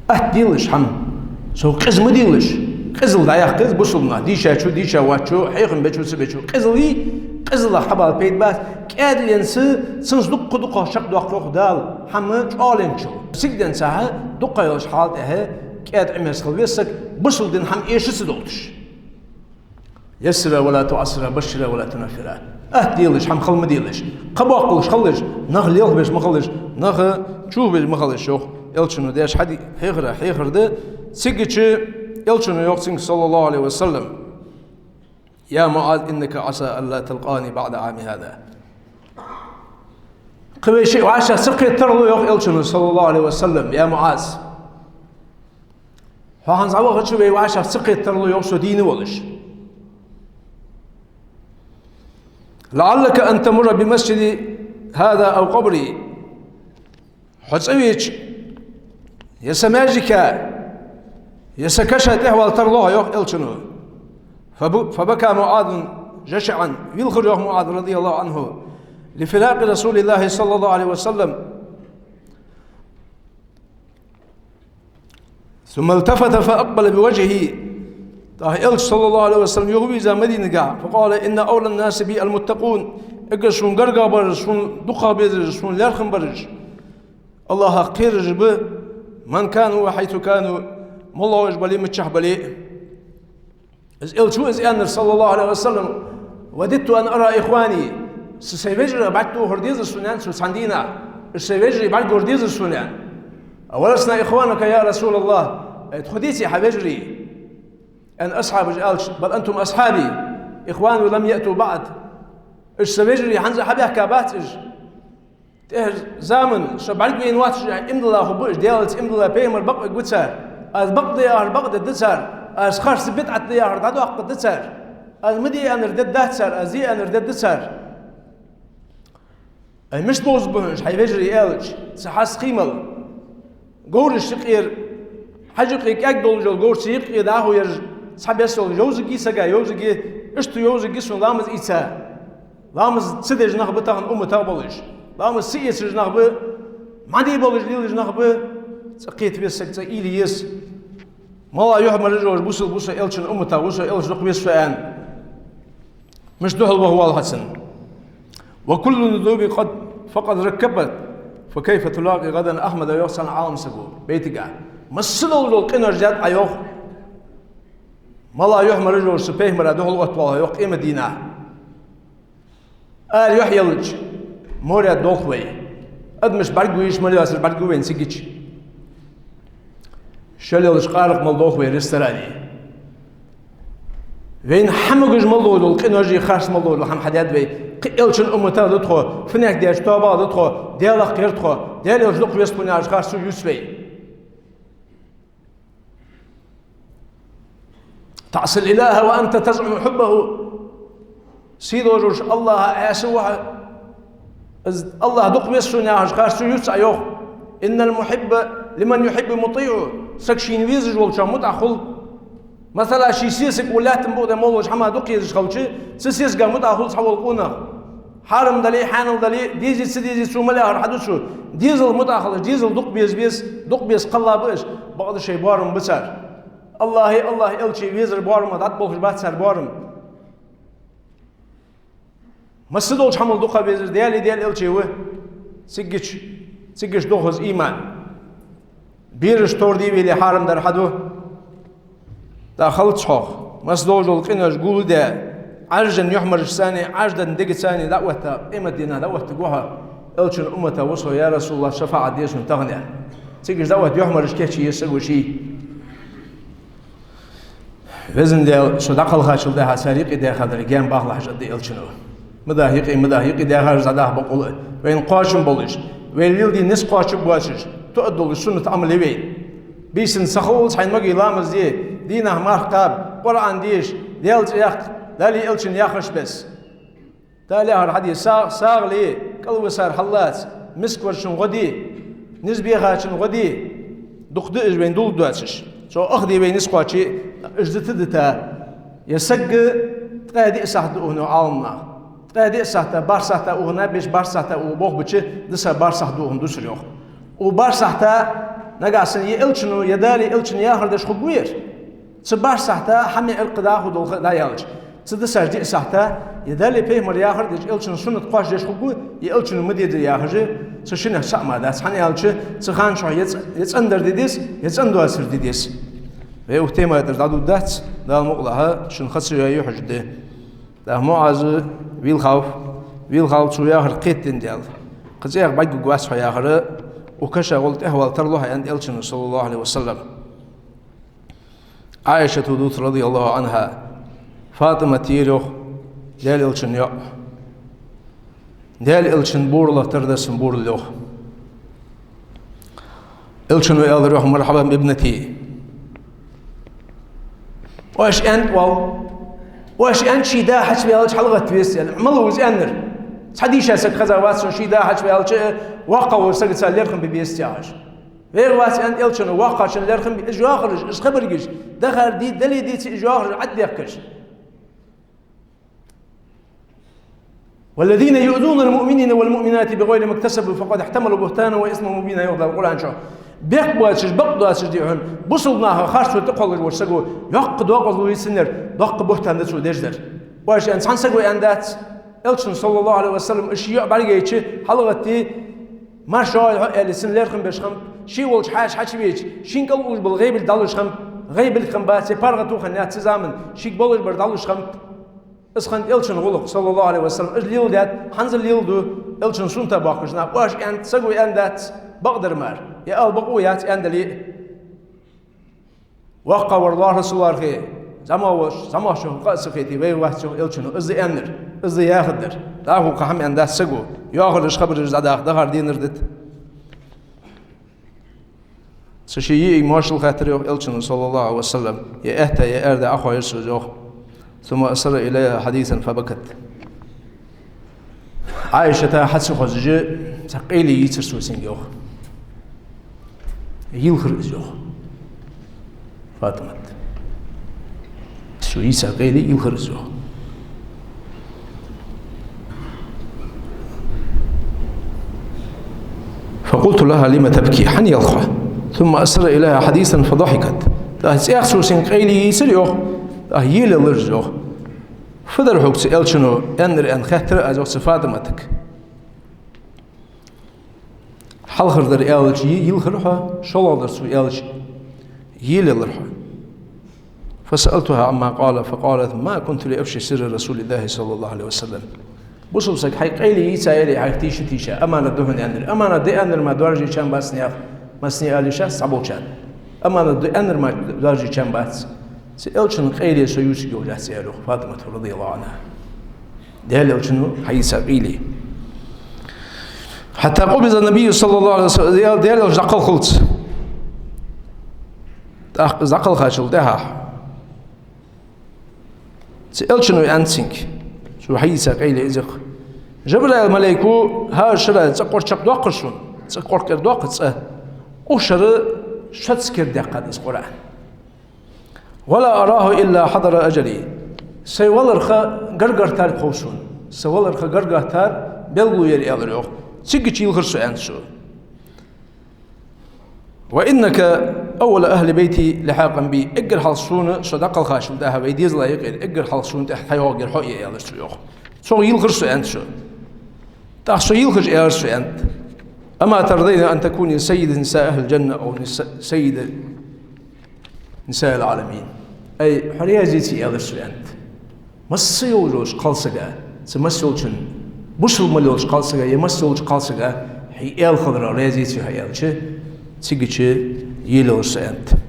Атта делаш хӀама. Сов къиза ма делаш. Къизал дӀаяккха еза бусалба наха. Дийшачо, дийша воацачо, хьехам бечо, ца бечо. Къизал йий, къизалах хьабала пайда бац. КӀаьдленца, цунца дукха-дукха чакхдоаккх, йоах Дала, хӀама чӀоагӀленчул. Сигаленца хьа, дукха йолча хьала тӀехьа, кӀаьда Ӏимерза хила веза саг, бусалба дина хӀама эша ца долаш. «يسرا ولا تعسرا، بشرا ولا تنفرا». Атта делаш, хӀама хала ма делаш. Кхаъ боаккхалаш хилалаш, нах лелхабеш ма хилалаш, нах чухабеш ма хилалаш, йоах. Элчано даьча хьади-, хьехарах хьехар да. Цигача Элчано йоах цунга, саллаллахӀу Ӏалайхи ва саллам: «يا معاذ، إنك عسى ألا تلقاني بعد عام هذا». Кхы вай шиъ вӀашагӀ ца кхетаргда, йоах Элчано, саллаллахӀу Ӏалайхи ва саллам, я МуӀаз. Хьо хӀанз дӀавахача вай вӀашагӀ ца кхетаргда, йоах, со дийна волаш. «لعلك أن تمر بمسجدي هذا أو قبري». Хьо цӀавеча, е са маьждига, е са каша тӀехвала тарлу хьо, йоах Элчано. فب-، فبكى معاذ جشعا. Вилхар, йоах, МуӀаз, радияллахӀу Ӏанху, لفراق رسول الله صلى الله عليه وسلم. ثم التفت فأقبل بوجهه. ТӀаккха Элча, صلى الله عليه وسلم, юхавийрза Мадинагахьа, فقال: إن أولى الناس بي المتقون. Эггара сона гаргагӀа бараш, сона дукхагӀа безараш, сона лерхӀам бараш, АллахӀах кхераш ба, من كانوا وحيث كانوا, моллагӀа уж бале, миччахьа бале. Из Элча ва из аьннар, صلى الله عليه وسلم: وددت أن أرى إخواني. Са сай вежарий бӀаргтохар дезар сона, аьнна, цу цхьан дийнахьа. Уж сай вежарий бӀаргагур дезар сона, аьнна. أولسنا إخوانك يا رسول الله؟ Ай, тхо деций хьа вежарий? Аьнна, асхьабаша аьлча: بل أنتم أصحابي، إخواني لم يأتوا بعد. Уж са вежарий, хӀанз а хьабаьхкабац уж. ТӀехьа заман, со бӀаргавайна воацаш, иман дилла хургба уж, Даьлаца иман дилла, пайхамар бакъвергва цар. Аз бакъ да яхар бакъдергда цар. Аз харц, бидӀат да яхар дӀадоаккхаргда цар. Аз ма де аьннар дергдац цар, аз де аьннар дергда цар. Ай, мишта бовзаргба хьона уж хьай вежарий, аьлча, цу хьаста кхиймал. Говрашта юкъера, хьажа юкъе кӀаьг долаш йола говр, цу юкъе дӀахо ераш, цхьа беса йолаш йовзаргья сага, йовзаргья, иштта йовзаргья сона ламаз ийца. Ламаз ца деш нах ба тахан умматах болаш. Ламаз ца эцаш нах ба, мӀади болаш лелаш нах ба, цӀа кхета веза саг, цӀа уйла е еза. МалагӀа юхьмараж йолаш бусалба ва со Элчан умматах, ва со, Элча дукха веза со, аьнна. Мишта духьал ваха воалл хьо цунна. وكل الذنوب قد، فقد ركبت، فكيف تلاقي غدا أحمد, йоах цхьан Ӏаламсаго байтага. Масса долаш дола къинош даьд Ӏа, йоах. МалагӀа юхьмараж йолаш цу пайхамара духьал оттавоалл хьо, йоах, къемата дийнахьа. Ара юхь елча, моря долх вай. Адамаш бӀаргагу йиш мел йоацар бӀаргагу вайна цигача. Шелъелча къаракъ мел долх вай ресторане. Вайна хӀама гуш мел долаш дола къиноши харц мел долаш дола хӀама хьадаьд вай. Кхы Элчан умматах да тхо, фуннагӀа деча тоабах да тхо, Даьлах кхер тхо, Даьла Элча дукха веза тхона яхаш харцо юц вай. تعصي الإله وأنت تزعم حبه. Сий долаш волча АллахӀа Ӏаьса ва хьо, из АллахӀ дукха веза сона яхаш харцо юц Ӏа, йоах. إن المحب لمن يحب مطيع. Саг шийна везаш волчоа мутӀахь хул. Масала, ший сесаг укх лаьттан букъа тӀа моллагӀча хӀамах дукха езаш хилча, цу сесага мутӀахь хул цхьавола къонах. Хьарам дале, хьанал дале, дезе, ца дезе, цо мел яхар хьаду цо. Дезалга мутӀахь хилча, дезал дукха беза беза, дукха беза кхелла ба уж, бакъда шоай боарам ба цар. АллахӀеи АллахӀа Элчеи везар боарам ба, дӀатӀаболхаш бац цар боарам. Масса долча хӀамал дукха безар Даьлеи Даьла Элчеи ва. Цигача, цигача дохаз иман. Бераш товр дийвеле хьарам дар хьаду. ТӀаккха халац хьох. Масса долаш дола къинош гулдаь, Ӏаржан юхьмарашца, Ӏарждан дегашца дӀаотта, къемата дийнахьа дӀаоттаргва хьо. Элчан умматах ва со, я РасулаллахӀ, шафаӀат де сона тахан, аьнна. Цигача дӀаотта юхьмараш кийчъе еза саго ший. Везан Даьла, со дӀакхелхачул тӀехьагӀа цар юкъе даьхадар гаьна бахалахьаш аргда Элчано. Ма даха юкъе, ма даха юкъе, даьхараш дӀадаха бокъонца. Вайна кхоачам болаш, вай леладаь низ кхоачаргбоацаш, тоъаргдолаш суннат Ӏамал я вайна. Бийсанна ца ховлалца хьайна магий ламаз де, дийнахьа марха кхаба, Къуръан деша, Даьла цӀи яккха, Даьлеи Элчанеи яхараш беса. Дала яхар хьаде, сагӀа, сагӀа ле, кӀалвисар хьаллаца, мискаварчун гӀо де, низ бехачун гӀо де, дукха да уж вайна дулларгдоацаш. Цо ах де вай низ кхоаче, уж дита дита. Е саг ткъаь диъ сахьат да ухаш Ӏаламнаха. Ткъаь диъ сахьата, бархӀ сахьата ухаш, беш бархӀ сахьата ухаш болх бича, дисар бархӀ сахьат да ухаш дусар, йоах. Укх бархӀ сахьата нагахьа санна е Элчано, е Даьлеи Элчанеи яхар деш хургва ер. Цу бархӀ сахьата хӀама аьлар кхы дӀахо дола ха дӀаяьлча. Цу дисача диъ сахьата е Даьлеи пайхамареи яхар деш, Элчан суннат кхоачадеш хургва, е Элчано ма де де яхаш, цу шиннех цаӀ мара дац. ХӀана аьлча, цу хана чухь е цӀ-, е цӀена дар де деза, е цӀена доацар де деза. Вай укх тема тӀара дӀадувргдац, Дала мукъалахь, шун ха ца йоае хьожаргда. ТӀаккха МуӀаз вийлхав, вийлхав, цо яхар кхетаденна Даьла. Кхы цӀех бӀаргагургвац хьо яхар, укх каша гӀолла тӀехвала тарлу хьо, аьннад Элчано, صلى الله عليه وسلم. Ӏайшата дувц, رضي الله عنها, ФатӀимата яр, йоах, Даьла Элчан йоӀ. Даьла Элчан буралах тара да са бурал, йоах. Элчано аьлар, йоах: مرحبا بابنتي. Оаш аьннад, оал, оаш аьннад, ший да хьачуваьлча хьалгӀатта веза, аьнна. Малав из аьннар? Цхьа дийша саг хеза вац сона, ший да хьачуваьлча, воккхагӀволча сагаца лерхӀам бе беза яхаш. ВегӀа вац, аьннад Элчано, воккхачунна лерхӀам бе. Уж йоахараш, уж хабаргаш, дахар дий, дале деций, уж йоахараш Ӏаддехкаш. والذين يؤذون المؤمنين والمؤمنات بغير ما اكتسبوا فقد احتملوا بهتانا وإثما مبينا, йоах Дала Къуръан чу. Бехк боацаш, бакъ доацаш, дий хьона, бусалба наха харцо тӀакхоллаш волча саго йоккха доакъазло я цун ер, доккха бухӀтан да цо деш дар. Оаш аьнна цхьан саго аьнна дац, Элчано, саллаллахӀу Ӏалайхи ва саллам, из ший йоӀ бӀаргайча, хьалгӀатта, марша йоагӀийла хьо, аьле, цун лерхӀам беш хиннаб, ший волча хьаьша хьачувеча, шийна кӀал уж бола гӀайбилг дӀалуш хиннаб, гӀайбилг хиннабац, паргӀато хиннаяц цу заман, шийга болаш бар дӀалуш хиннаб. Из хиннад Элчан гӀулакх, саллаллахӀу Ӏалайхи ва саллам, из леладаьд, хӀанз а леладу, Элчан суннатах боахкаш нах. Оаш аьннад, саго аьнна дац, бакъдар мара, е ала бакъо яц аьнна дале а. ВоккхагӀвар лоархӀарца лоархӀе, зӀамагӀвар, зӀамагӀчох къа а ца хете, вай вац йоах Элчано, из да аьннар, из да яхар дар. ДӀахо кхы хӀама аьнна дац саго, йоахараш, хабараш дӀадаха, дахар денар дита. Цу ший йиӀиг моаршал хаьттар йоах Элчано, саллаллахӀу Ӏалайхи ва саллам, е аьтта, е аьрда Ӏохайра цо из йоах. ثم أسر إليها حديثا فبكت. Ӏайшата хьа ца хозаш, цхьа къайле йийцар цо цунга йоах. Йийлхар из йоах. ФатӀимат. Цо йийца къайле йийлхар из йоах. فقلت لها: لم تبكي؟ ХӀана елх хьо? ثم أسر إليها حديثا فضحكت. ТӀаккха цӀаьхха цо цунга къайле йийцар йоах, тӀаккха елаелар из йоах. Фу дар хьога цу Элчано аьннар аьнна хаьттар аз йоах цу ФатӀиматага. Хьалхардар аьлча, йи-, йийлхар хьо, шоллагӀдар цо аьлча, елаелар хьо. فسألتها عما قال فقالت: ما كنت لأفشي سر رسول الله صلى الله عليه وسلم. Бусалба саг хьайга къайле йийцаяр, хьайх тийша-тийша, аманат да хьона аьннар. Аманат да аьннар мара доаржеча бац наьха, массане а аьлча, цхьаболчарна. Аманат да аьннар мара доаржеча бац. Цу Элчан къайле со ювцаргйолаш яц, аьлар йоах ФатӀимата, радияллахӀу Ӏанха. Даьла Элчано хьайийца къайле. حتى قبض النبي صلى الله عليه وسلم, Даьла Элча дӀакхалххалца. ТӀаккха из дӀакхалхачул тӀехьагӀа цу Элчано аьннад цунга, цо хьайийца къайле из йоах. Жабраил малайко хӀара шера цӀа кӀоарга чакхдоаккхар сона, цӀа кӀоарга кӀира доаккх цӀа. Укх шера шозза кердадаьккхад из Къуръан. ولا أراه إلا حضر أجلي. Сай валарах гаргагӀаттар хов сона. Са валарах гаргагӀаттар белгало яр, аьлар йоах. Цигача йийлхар со, аьннад цо. وإنك أول أهل بيتي لحاقا بي. Эггара хьалха сона, со дӀакхалхачул тӀехьагӀа вай дезала юкъера, эггара хьалха сона тӀехьа хьайоагӀаргьяр хьо я, аьлар цо йоах. Цох йийлхар со, аьннад цо. ТӀаккха со йийлхаш аьлар цо, аьннад: أما ترضين أن تكوني سيدة نساء أهل الجنة أو نس-، سيدة نساء العالمين؟ Ай, хьо раьза йий, аьлар цо, аьннад. Масса йолча кхалсага, цу масса йолчун, бусалба мел йолча кхалсага, е масса йолча кхалсага хьай аьла хиларах раьза йий хьо аьлча, цигача елаелар со, аьннад.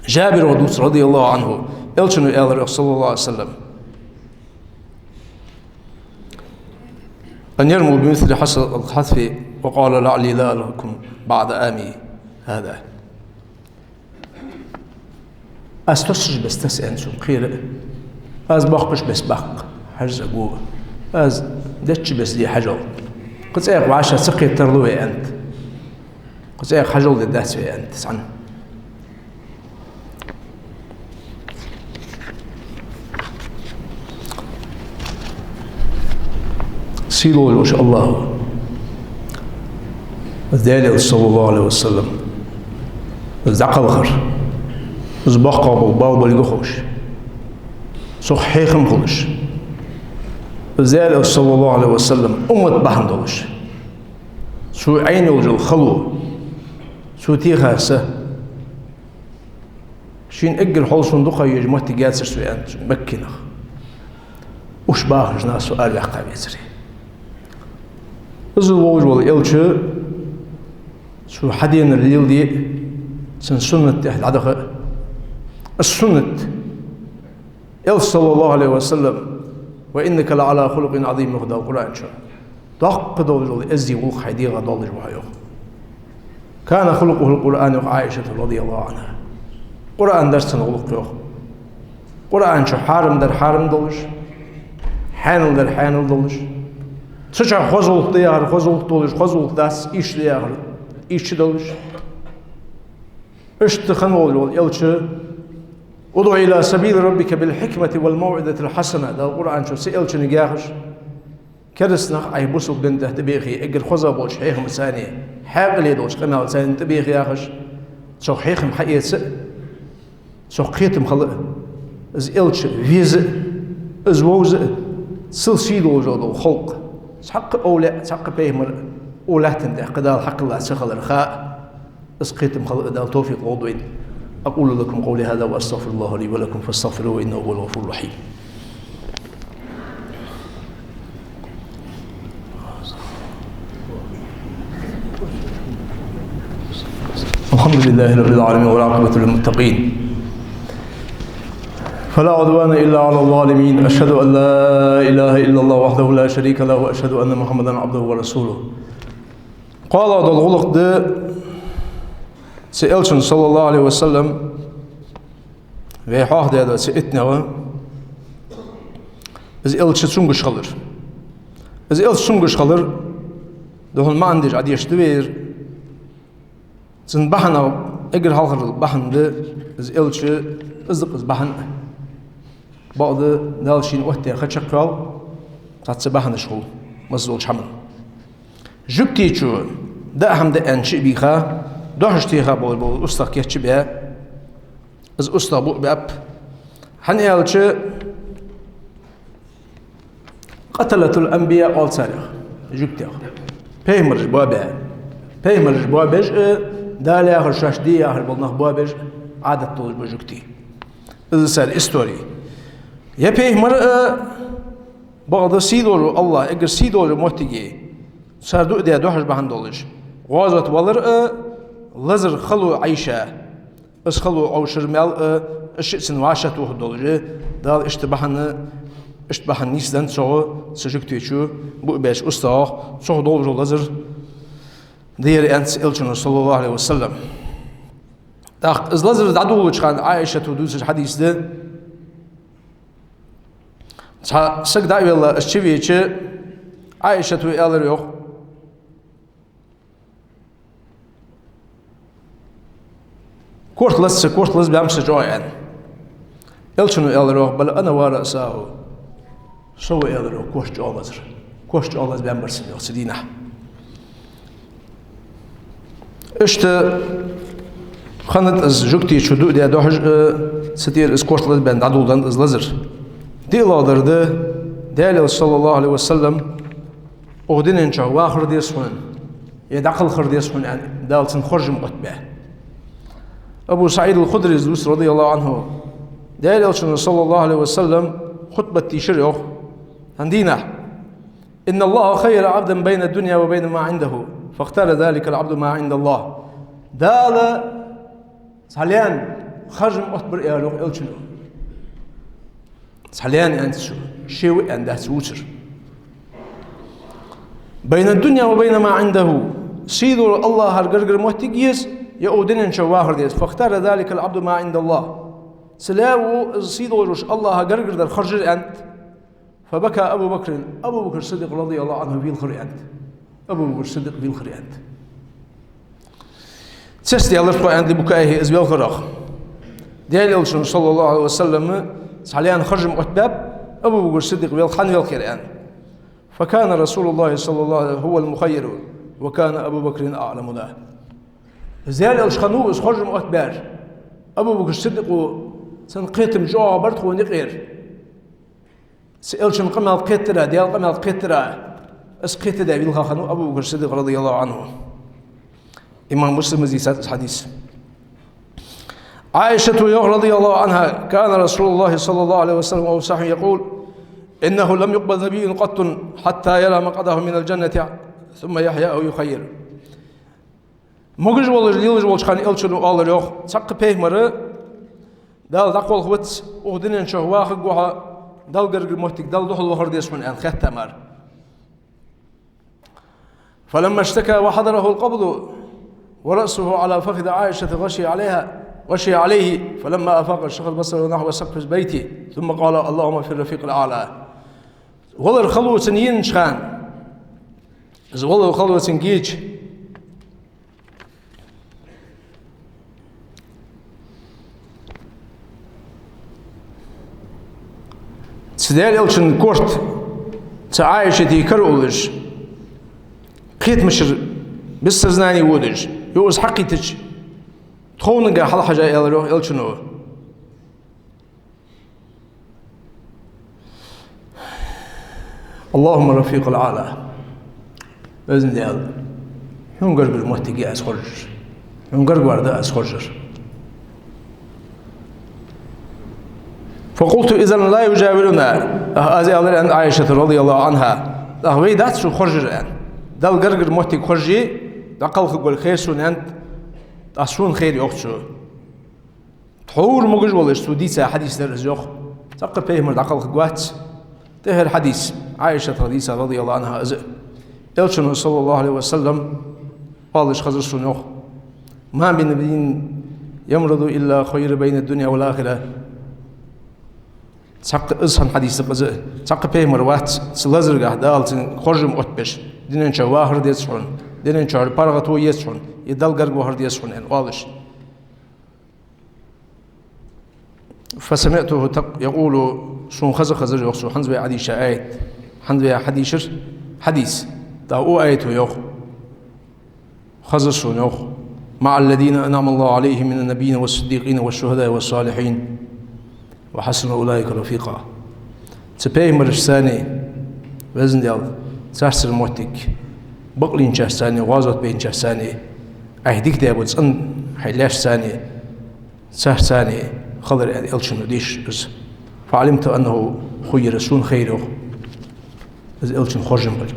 Жабира дувц, радияллахӀу Ӏанху, Элчано аьлар йоах, саллаллахӀу Ӏалайхи ва саллам: أن يرموا بمثل حصى القذف وقال: لعلي لا ألقاكم بعد عامي هذا. Аз тосаш бесса таса, аьннад цунга, кхера а. Аз боаккхаш бесса боаккх, хьажал, цӀагӀа. Аз деча бесса де, хьажал. Кхы цӀагӀа вӀаши ца кхетаргда вай, аьннад. Кхы цӀагӀа хьажал дергдац вай, аьннад цхьанне. Сийлахь волча АллахӀа, из Даьла Элча, саллаллахӀу Ӏалайхи ва саллам, из дӀакхалхар, из боккхагӀа бола бала болга ховш, цох хьехам хулаш, из Даьла Элча, саллаллахӀу Ӏалайхи ва саллам, уммат бахьан долаш, цо Ӏайна йолча хало, цо теха са, шийна эггара хьалха сона дукха еза моттиг яцар цо, аьннад цо, Макканах. Уж бахаш нах со араваьккха везар. Из волаш вола Элча, цо хьаденар леладе а, цун суннат тӀа дӀадаха а. Из суннат, Элча, саллаллахӀу Ӏалайхи ва саллам: وإنك لعلى خلق عظيم, йоах Дала Къуръан чу. Доккха долаш дола эздий гӀулакх хьай дегӀа долаш ва хьо, йоах. كان خلقه القرآن, йоах Ӏайшата, радияллахӀу Ӏанха. Къуръан дар цун гӀулакх, йоах. Къуръан чу хьарам дар хьарам долаш, хьанал дар хьанал долаш, цу чу хоза гӀулакх да яхар хоза гӀулакх долаш, хоза гӀулакх дац, ийрча да яхар ийрча долаш. Иштта хинна волаш вола Элча: ادع إلى سبيل ربك بالحكمة والموعظة الحسنة, Дала Къуръан чу цу Элчанга яхаш, Кераста нах Ӏа бусалба дина тӀа тӀабехе, эггара хоза болча хьехамца, хьаькъале долча къамаьлца тӀабехе яхаш, цох хьехам хьаэца а, цох кхетам хила а, из элча веза а, из вовза а, цул сий долаш дола халкъ, цхьаккха овлияъ, цхьаккха пайхамар а укх лаьттан тӀа кхы Дала хьакхелла ца хилар ха а, из кхетам хила а Дала товфикъ лолда вайна. أقول لكم قولي هذا وأستغفر الله لي ولكم فاستغفروه إنه هو الغفور الرحيم. الحمد لله رب العالمين والعاقبة للمتقين فلا عدوان إلا على الظالمين. أشهد أن لا إله إلا الله وحده لا شريك له وأشهد أن محمدا عبده ورسوله. КхоалагӀа дола гӀулакх да цу элчан, صلى الله عليه وسلم, вай хьоахадаь дола цу иттанегӀа, из элча цунгаш хилар. Из элча цунгаш хилар, духьал маӀан деш Ӏодешаш да вай ер. Цун бахьанех эггара хьалхара бахьан да из элча, из да-кх из бахьан а. Бакъда Дала шийна оттадаь ха чакхйоал, цхьацца бахьанаш хул массадолча хӀаман. Жугтичо даа хӀама да аьнна чу а бийха, дохьаш теха болаш бола устагӀа кийча а баь, из устагӀа буъ баьб. ХӀана аьлча, قتلة الأنبياء оал царех, жугтех. Пайхамараш боабаь. Пайхамараш боабеш а, Дала яхар, шоашта де яхар бола нах боабеш а Ӏадат долаш ба жугтий. Из цар истори. Е пайхамар а, бакъда сий долаш вола АллахӀ, эггара сий долча моттиге цар дуъ даь дохьаш бахьан долаш, гӀазота валар а, лазар хало Ӏайша, из хало Ӏовшар мел а, из шиъ цун вӀашагӀтохаргдолаш, Дала иштта бахьан, иштта бахьан нийсденнад цох, цу жугтичо буъ баьча устагӀах, цох долаш дола лазар да ер, аьннад цу элчано, صلى الله عليه وسلم. ТӀаккха из лазар дӀадоладеча хана Ӏайшата дувцаш хьадис да. Цхьа саг дӀа а велла, из чувеча, Ӏайшата аьлар йоах: «Корта лаза са, корта лазабаьннаб са чӀоагӀа», — аьнна. Элчано аьлар йоах: «بل أنا ورأسه». «Со ва, — аьлар йоах, — корта чӀоагӀа лазар. Корта чӀоагӀа лазабаьннабар са», — йоах цу дийнахьа. Иштта хиннад из жугтичо дуъ даь дохьаш а, цу тӀера из корта лазабаьнна дӀадоладеннад из лазар. ДиълагӀдар да, Даьла Элча, صلى الله عليه وسلم, укх дунен чу вахар деза хьона, е дӀакхалхар деза хьона аьнна, Дала цунна хоржам оттабаь. Абу СаӀид ал-Худрийс дувц, رضي الله عنه, Даьла Элчано, صلى الله عليه وسلم, хутбат дийшар йоах цхьан дийнахьа: «إن الله خير عبدا بين الدنيا وبين ما عنده، فاختار ذلك العبد ما عند الله». Дала цхьа лаьна хоржам оттабир, аьлар йоах Элчано. Цхьа лаьна аьннад цо, ше ва аьнна дац вувцар. «بين الدنيا وبين ما عنده». Сий долча АллахӀагара гаргара моттиг еза, е укх дунен чу вахар деза. «فاختار ذلك العبد ما عند الله». Цу лаьво из сий долча АллахӀагара гаргара дар хоржар, аьннад. «فبكى أبو بكر». Абу Бакр Сиддикъ, رضي الله عنه, велхар, аьннад. Абу Бакр Сиддикъ велхар, аьннад. Цецдаьлар тхо, аьннад, «لبكائه», из велхарах. Даьла Элчано, صلى الله عليه وسلم, цхьа лаьна хоржам оттабаьб, Абу Бакр Сиддикъ велх-, хӀана велхар, аьнна. «فكان رسول الله صلى الله عليه وسلم هو المخير، وكان أبو بكر أعلمنا». Из Даьла Элча хиннав из хоржам оттабаьр. Абу Бакр Сиддикъо, цун кхетам чӀоагӀа бар тхона юкъера. Цу Элчан къамаьл кхетара, Даьла къамаьл кхетара, из кхетадаь велха хиннав Абу Бакр Сиддикъ, رضي الله عنه. Имам Муслима дийцад из хьадис. Ӏайшата йоах, رضي الله عنها: «كان رسول الله صلى الله عليه وسلم وهو صحيح يقول: إنه لم يقبل نبي قط حتى يرى مقعده من الجنة ثم يحيا أو يخير». Могаш волаш, лелаш волча хана Элчано оалар йоах: «Цхьаккха пайхамар Дала дӀакхалхавац, укх дунен чу вахаргва хьо, Далла гаргара моттиг, Далла духьал вахар деза хьона», — аьнна, хаьттад мара. «فلما اشتكى وحضره القبض ورأسه على فخذ عائشة غشي عليها، غشي عليه، فلما أفاق شخص بصره نحو سقف البيت، ثم قال: اللهم في الرفيق الأعلى». Валар хало цунна енача хана, из валар хало цунга еча, цу Даьла Элчан корта цу Ӏайшата кара уллаш, кхетамашкара без сознание водаш, йоах из хьакхийтача, тховнага хьалхьежа аьлар йоах Элчано: اللهم رفيق الأعلى. Везан Даьла, хьона гаргара моттиг я аз хоржар. Хьона гаргавар да аз хоржар. فقلت: إذن لا يجاورنا. Аз аьлар, аьнна, Ӏайшата, رضي الله عنها: тӀаккха вай дац цо хоржар, аьнна. Далла гаргара моттиг хоржий, дӀакхалхаргволга хер сона, аьнна, тӀаккха сона хер, йоах цо. Тхьовра могаш волаш цо дийца хьадис дар из, йоах. Цхьаккха пайхамар дӀакхалхаргвац. ТӀеххьара хьадис, Ӏайшатах дийца, رضي الله عنها, из. Элчано, صلى الله عليه وسلم, оалаш хезар сона, йоах: ما من نبي يمرض إلا خير بين الدنيا والآخرة. Цхьаккха, из хьа хьадис да-кх из, цхьаккха пайхамар вац, цу лазаргахьа Дала цунна хоржам оттабеш, дунен чу вахар деза хьона, дунен чура паргӀато еза хьона, е Далла гарга вахар деза хьона, аьнна, оалаш. فسمعته تق-، يقول, сона хеза-, хезар, йоах, цо хӀанз вай Ӏодийша аят, хӀанз вай хьадийшар хьадис, тӀаккха укх аято, йоах, хезар сона, йоах: مع الذين أنعم الله عليهم من النبيين والصديقين والشهداء والصالحين وحسن أولئك رفيقا. Цу пайхамарашца, Везан Даьла, царцара моттиг, бакълийначарца, гӀазот байначарца, Ӏайха дика даь бола цӀен хьай лаьшца, царца хилар, аьнна, Элчано дийшар из. فعلمت أنه خير, сона хер, йоах, из Элчан хоржам болга.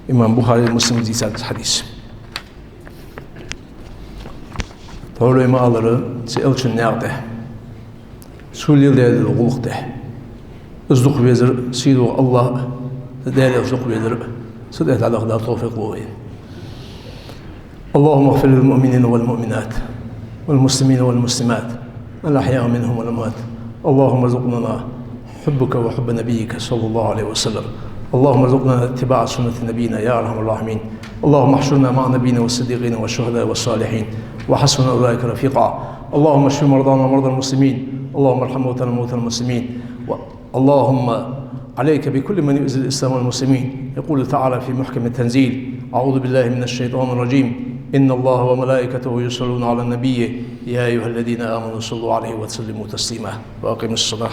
Имам Бухаре, Муслима дийцад из хьадис. Тхьовра вай ма аллара, цу Элчан наькъа тӀа, цо леладаь дола гӀулакх тӀа, из дукха везар сийдолча АллахӀа, Даьла Элча дукха везар, цу тӀа дӀадаха Дала товфикъ лолда вайна. اللهم اغفر للمؤمنين والمؤمنات والمسلمين والمسلمات الأحياء منهم والأموات. اللهم ارزقنا حبك وحب نبيك صلى الله عليه وسلم. اللهم ارزقنا اتباع سنة نبينا يا أرحم الراحمين. اللهم احشرنا مع النبيين والصديقين والشهداء والصالحين وحسن أولئك رفيقا. اللهم اشف مرضانا ومرضى المسلمين. اللهم ارحم موتانا وموتى المسلمين. و-، اللهم عليك بكل من يؤذي الإسلام والمسلمين. يقول تعالى في محكم التنزيل: أعوذ بالله من الشيطان الرجيم. إن الله وملائكته يصلون على النبي. يا أيها الذين آمنوا صلوا عليه وسلموا تسليما. وأقم الصلاة.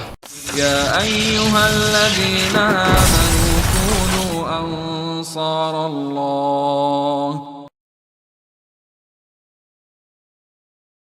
يا أيها الذين آمنوا كونوا أنصار الله.